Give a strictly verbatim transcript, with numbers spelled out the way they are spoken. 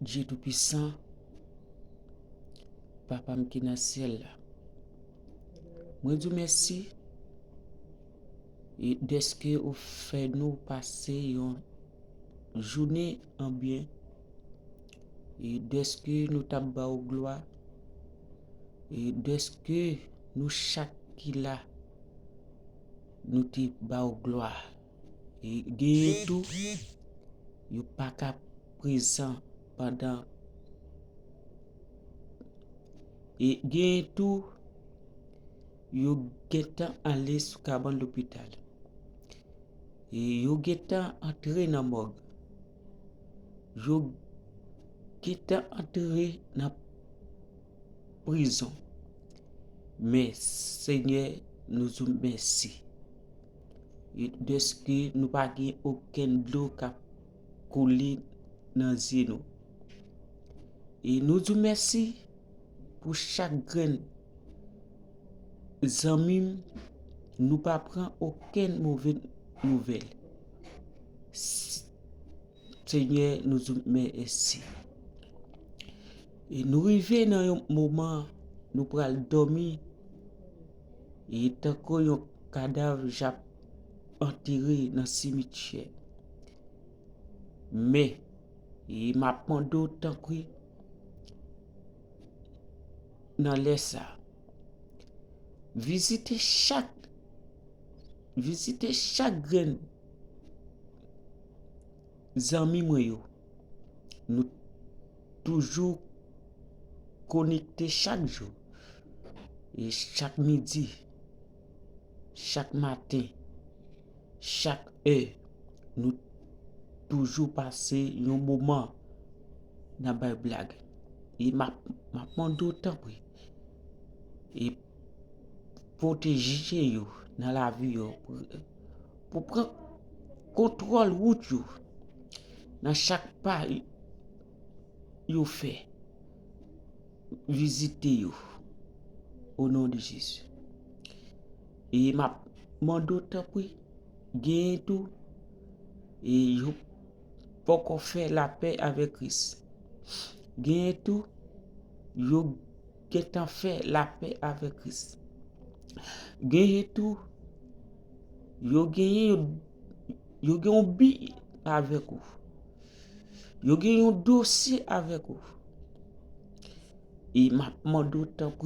Dye Toupisan, Papa m ki nan syèl la, mwen di w mèsi e dèske ou fè nou pase yon jounen an byen, e dèske nou t ap ba w glwa, e dèske nou chak ki la, nou te ba w glwa. E genyen tou, yo pa ka prezan pandan, e genyen tou, yo gentan ale sou kabann lopital. E yo gentan antre nan mòg. Yo gentan antre nan prizon. Men, Senyè, nou di w mèsi. E dèske nou pa gen okenn dlo k ap koule nan zye nou. E nou di w mèsi pou chak grenn zanmi m, nou pa pran okenn move nouvèl. S-, Senyè, nou di w mèsi. E nou rive nan yon moman nou pral dòmi, e tankou yon kadav j ap antere nan simityè. Men, e m ap mande w tanpri, nan lè sa, vizite chak, vizite chak grenn zanmi mwen yo. Nou toujou konekte chak jou, e chak midi, chak maten, chak è, nou toujou pase yon moman n ap bay blag. E m ap, m ap mande w tanpri, e pwoteje yo nan lavi yo, pou, pou pran kontwòl wout yo nan chak pa yo fè. Vizite yo, o non de Jezi. E m ap mande w tanpri, genyen tou, e yo poko fè lapè avèk Kris. Genyen tou, yo gentan fè lapè avèk Kris. Genyen tou, yo genyen, yo gen yon bi avèk ou. Yo gen yon dosye avèk ou. E m ap mande w tanpri,